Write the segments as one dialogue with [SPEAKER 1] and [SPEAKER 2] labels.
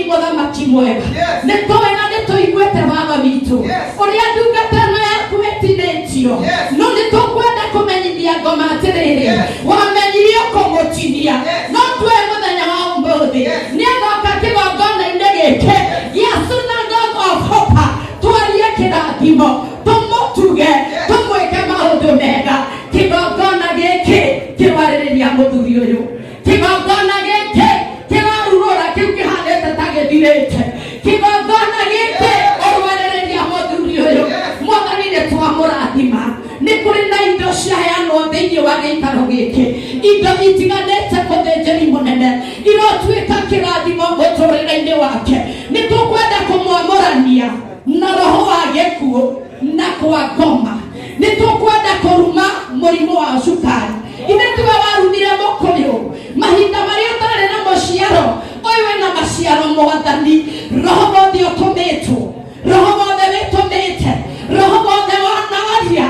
[SPEAKER 1] Mũthamaki mwega.
[SPEAKER 2] Yes.
[SPEAKER 1] Nĩ tũĩ na nĩ tũiguĩte baba witũ
[SPEAKER 2] Yes.
[SPEAKER 1] ũrĩa ndungata ĩno yaku ĩtinĩtio.
[SPEAKER 2] Yes.
[SPEAKER 1] No nĩ tũkwenda kũmenyithia ngoma atĩrĩrĩ,
[SPEAKER 2] Yes.
[SPEAKER 1] wamenyire ũkũmũtinia,
[SPEAKER 2] Yes.
[SPEAKER 1] no tuoe mũthenya wa ũmũthĩ
[SPEAKER 2] Yes.
[SPEAKER 1] nĩ agoka kĩgongona-inĩ gĩkĩ gĩa Synagogue of Hope, twarie kĩrathimo, tũmũtuge, tũmwĩke maũndũ mega. Kĩgongona gĩkĩ kĩrwarĩrĩria mũthuri ũyũ, kĩgongona gĩkĩ kĩrarurũra kĩu kĩhanĩte ta gĩthirĩte, kĩgongona gĩkĩ ũrwarĩrĩria mũthuri ũyũ. Mwathani, nĩ twamũrathima. Nĩ kũrĩ na indo ciaheanwo thĩinĩ wa gĩikaro gĩkĩ, indo itiganĩte, mũthĩnjĩri mũnene, irotuĩka kĩrathimo mũtũrĩre-inĩ wake. Nĩ tũkwenda kũmwamũrania na roho wa gĩkuũ na kwa ngoma. Nĩ tũkwenda kũruma mũrimũ wa cukari. Ithe tiwe warumire mũkũyũ mahinda marĩa ũtarĩ na maciaro, ũyũ wĩna maciaro. Mwathani, roho wothe ũtũmĩtwo, roho wothe wĩtũmĩte, roho wothe wanaria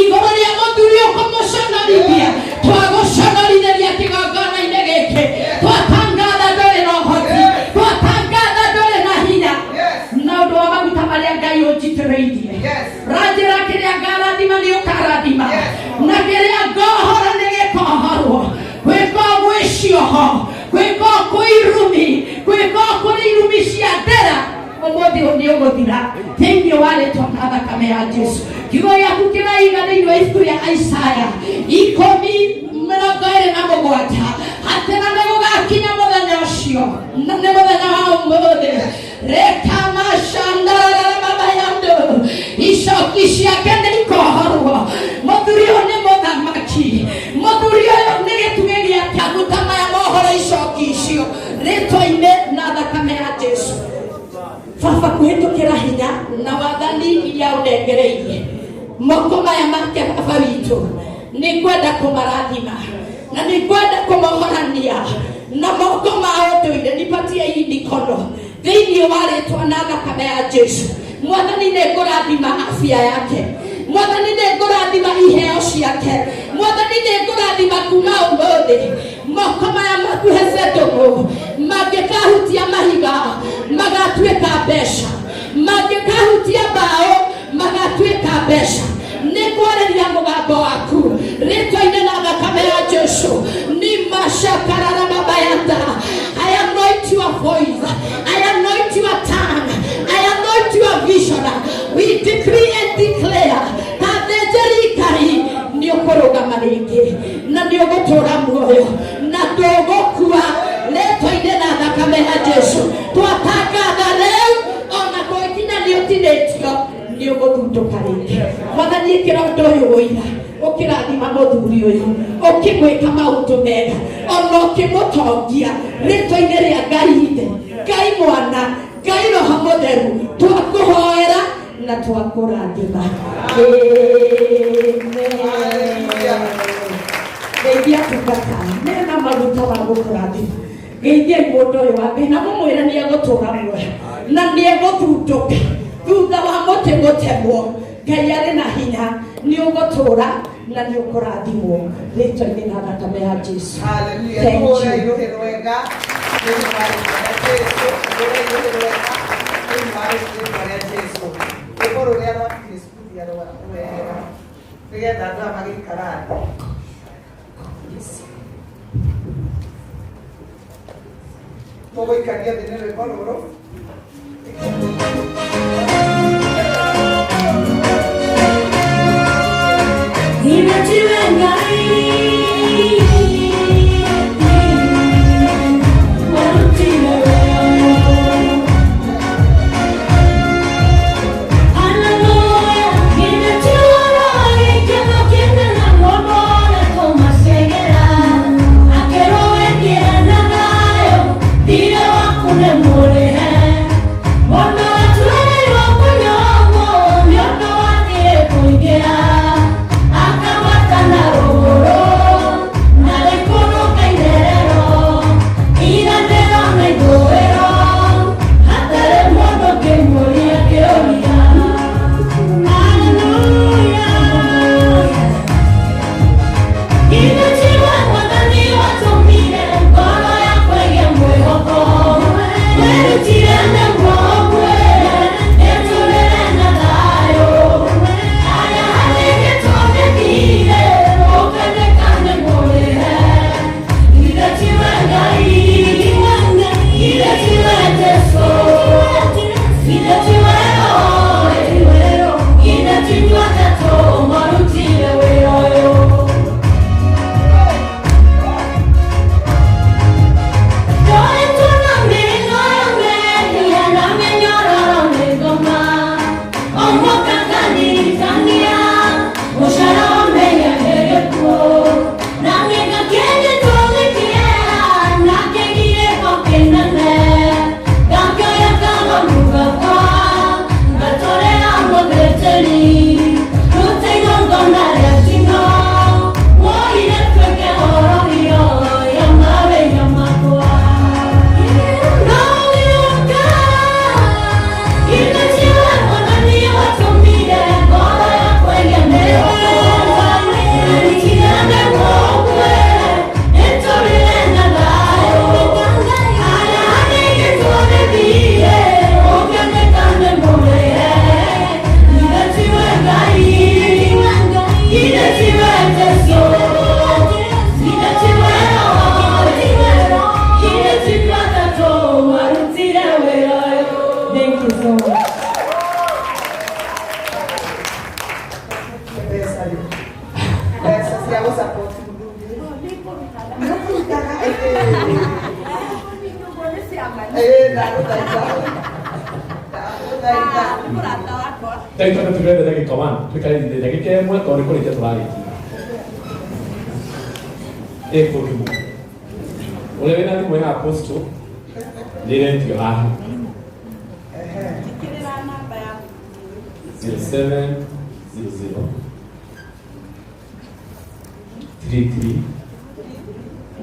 [SPEAKER 1] igũrũ rĩa mũthuri ũkũmũconorithia, twagũconorithĩria kĩgongona-inĩ gĩkĩ. Twatangatha ndũrĩ na ũhoti, twatangatha ndũrĩ na hinya.
[SPEAKER 2] Yes.
[SPEAKER 1] Na ũndũ wa maguta marĩa Ngai ũnjitĩrĩirie,
[SPEAKER 2] Yes.
[SPEAKER 1] ranjĩra kĩrĩa ngarathima nĩ ũkarathima,
[SPEAKER 2] Yes.
[SPEAKER 1] na kĩrĩa ngohora nĩ gĩkohorwo. Gwĩka gwĩ cioho, gwĩka kwĩ irumi, gwĩka kũrĩ irumi cia ndera, ũmũthĩ ũyũ nĩ ũgũthira thĩinĩ wa rĩtwa na thakame ya Jesu. Kiugo gĩaku kĩraiga thĩinĩ wa ibuku rĩa Isaya 10:27 atĩ na nĩ gũgakinya mũthenya ũcio, na nĩ mũthenya wa ũmũthĩ, rekamashandararamabayando icoki ciake nĩ ikohorwo. Mũthuri ũyũ nĩ mũthamaki, mũthuri ũyũ nĩ gĩtugĩ gĩake. Maguta maya mohoro icoki icio rĩtwa-inĩ na thakame ya Jesu. Baba, kũhĩtũkĩra hinya na wathani iria ũnengereirie moko maya make, baba witũ, nĩ ngwenda kũmarathima na nĩ ngwenda kũmohorania na moko ma ũndũire. Nipatie hii mikono thĩinĩ wa rĩtwa na thakame ya Jesu. Mwathani, nĩ ngũrathima afya yake. Mwathani, nĩ ngũrathima iheo ciake. Mwathani, nĩ ngũrathima kuma ũmũthĩ moko maya makuhe ndũgũ mangĩkahutia mahiga magatuĩka mbeca, mangĩkahutia mbaũ magatuĩka mbeca. Nĩ kwarĩria mũgambo waku rĩtwa-inĩ na thakame ya Jesu. Ni mashakarara mabayata. I anoint your voice, I anoint your tongue, I anoint your vision. We decree and declare ta thĩnjĩri Ngai nĩ ũkũrũgama rĩngĩ na nĩ ũgũtũra muoyo na ndũgũkua rĩtwa-inĩ na thakame ya Jesu. Twatangatha rĩu ona gũkinya nĩ ũtinĩtio, nĩ ũgũthundũka rĩngĩ. Mwathani, ĩkĩra ũndũ ũyũ ũira, ũkĩrathima mũthuri ũyũ, ũkĩmwĩka maũndũ mega, ona ũkĩmũtongia rĩtwa-inĩ rĩa Ngai Ithe, Ngai Mwana, Ngai Roho Mũtheru. Twakũhoera na twakũrathima. Amen. Geithia tungata mena maguta ma gũkũrathima. Geithiai mũndũ ũyũ wa Ngai na mũmwĩre nĩ egũtũra muoyo na nĩ egũthundũka thutha wa mũtĩ gũtemwo. Ngai arĩ na hinya, nĩ ũgũtũra na nĩ ũkũrathimwo rĩtwa-inĩ na thakame ya Jesu.
[SPEAKER 2] Hallelujah.
[SPEAKER 1] Thank you.
[SPEAKER 2] Tũhũre irũhĩ rwega thĩinĩ wa rĩĩtwa rĩa Jesu. Tũhũre irũhĩ rwega thĩinĩ wa rĩĩtwa rĩa Jesu. Rwĩmbo rũrĩa rwa Kristo rwehera nĩgetha andũ aya magĩikara thĩ. Tũgũikaria thĩ nĩ rwĩmbo rũrũ.
[SPEAKER 3] Nimetiwe Ngai, warutire wega. Hallelujah, nimetiwe Ngai, kĩno kĩnene mũno nĩkũmacegera. Akerwo wekĩra na thayũ, thirĩ waku nĩ mũrĩhe.
[SPEAKER 2] Ĩĩ, ndagũthaitha. Ndagũthaitha.
[SPEAKER 1] Nĩ mũrata wakwa.
[SPEAKER 4] Ndagĩka tũtwĩre ndagĩka 1 twĩkare ndagĩka ĩmwe tondũ nĩ kũrĩkia tũrarĩkia. Ĩkũrimũ ũrĩa wĩna thimũ ya apostle nĩ ĩretio haha.
[SPEAKER 1] Njĩkĩrĩra namba ya
[SPEAKER 4] 0700 33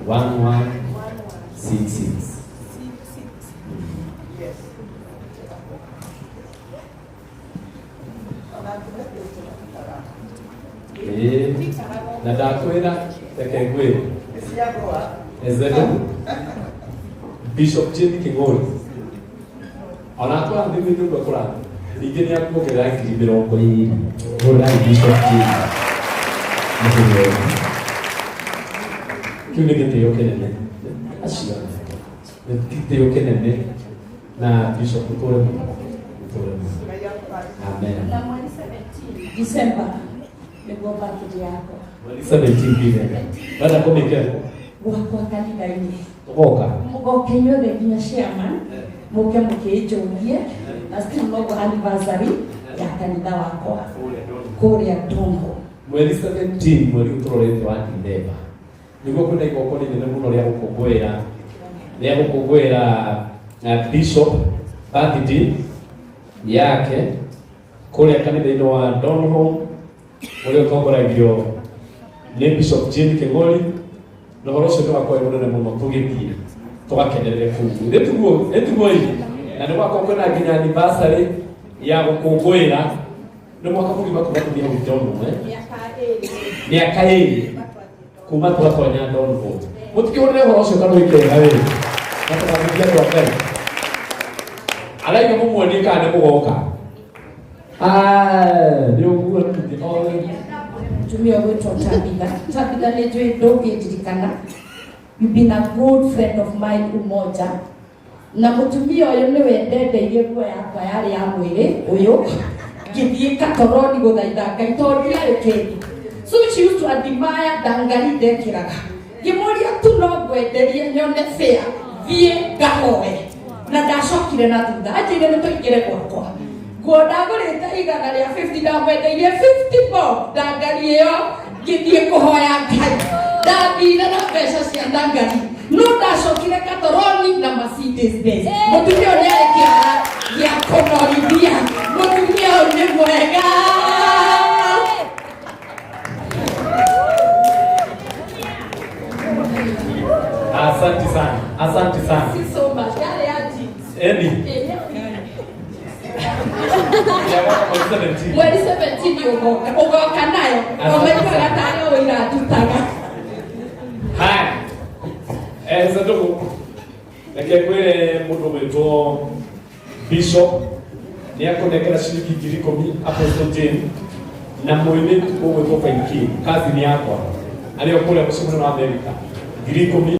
[SPEAKER 4] 11 66.
[SPEAKER 2] Yes. Ona tũmetĩte.
[SPEAKER 4] Ĩĩ, na ndakwĩra reke ngwĩre.
[SPEAKER 2] Nĩ ciagũa.
[SPEAKER 4] Ezedo Bishop Jimmy King'ori ona akũrathimĩ nĩ ũndũ akũrathima ningĩ nĩ akuongerera 20,000. Hũrĩrai Bishop Jimmy mũhũri wega. Kĩu nĩ gĩtĩo kĩnene, acio nĩ gĩtĩo kĩnene na Bishop ũtũre mũno, ũtũre mũno.
[SPEAKER 2] Ngai akũrathime.
[SPEAKER 4] Amen.
[SPEAKER 1] Na mweri 17 December nĩguo birthday yakwa.
[SPEAKER 4] Mweri 17 December wenda kũmĩkĩra
[SPEAKER 1] Gwakwa kanitha-inĩ.
[SPEAKER 4] Tũgoka.
[SPEAKER 1] Mũgoke inyuothe nginya chairman mũke mũkĩnjũrie na still noguo anniversary ya kanitha wakwa kũrĩa Dongo.
[SPEAKER 4] Mweri 17, mweri ũtũrorete wa Dithemba, nĩguo kwĩna igongona inene mũno rĩa gũkũngũĩra Bishop birthday yake kũrĩa kanitha-inĩ wa Donholm ũrĩa ũtongoragio nĩ Bishop Jane Kĩng'ori, na ũhoro ũcio nĩ wakorwo wĩ mũnene mũno, tũgĩthiĩ tũgakenerere kũu. Nĩ tiguo ĩ, na nĩ gwakorwo kwĩna nginya anniversary ya gũkũngũĩra nĩ mwaka mũgima kuma tũthiĩ hau Donholm, eh?
[SPEAKER 1] Mĩaka 2.
[SPEAKER 4] Mĩaka 2 kuma twatonya Donholm. Mũtikĩhũrĩre ũhoro ũcio kana wĩkega wĩ na tũgathithia andũ a Ngai araiga mũmuonie kana nĩ mũgoka. Ah, nĩ ũguo
[SPEAKER 1] Mũtumia ũgwĩtwo Tabitha. Tabitha, nĩ njũĩ ndũngĩndirikana. You've been a good friend of mine umoja, na mũtumia ũyũ nĩwe ndendeirie nguo yakwa yarĩ ya mwĩrĩ ũyũ ngĩthiĩ katoroni gũthaitha Ngai tondũ ndiarĩ kĩndũ. So she used to admire ndangari ndekĩraga. Ngĩmũria tu no ngwenderie nyone fare thiĩ ngahoe, na ndacokire na thutha anjĩire nĩ tũingĩre gwakwa. Nguo ndagũrĩte 150 ndamwendeirie 50 bob ndangari ĩyo ngĩthiĩ kũhoya Ngai. Ndathire na mbeca cia ndangari no ndacokire katoroni na Mercedes Benz. Mũtumia ũyũ nĩarĩ kĩara gĩa kũnorithia. Mũtumia ũyũ nĩ mwega.
[SPEAKER 4] Asante sana, asante sana.
[SPEAKER 1] Thank you so much. Yarĩ ya jeans.
[SPEAKER 4] Eni ya mwaka mweri 17.
[SPEAKER 1] Mweri 17 ũgoka nayo o maiguaga tarĩ ũũ irandutaga.
[SPEAKER 4] Haya, sanduku reke ngwĩre mũndũ gwĩtwo Bishop nĩ akũnengera ciringi 10,000, Apostle Jane, na mũirĩtu ũgwĩtwo Fainki, cousin yakwa arĩ o kũrĩa mũciĩ mũnene wa America, 10,000.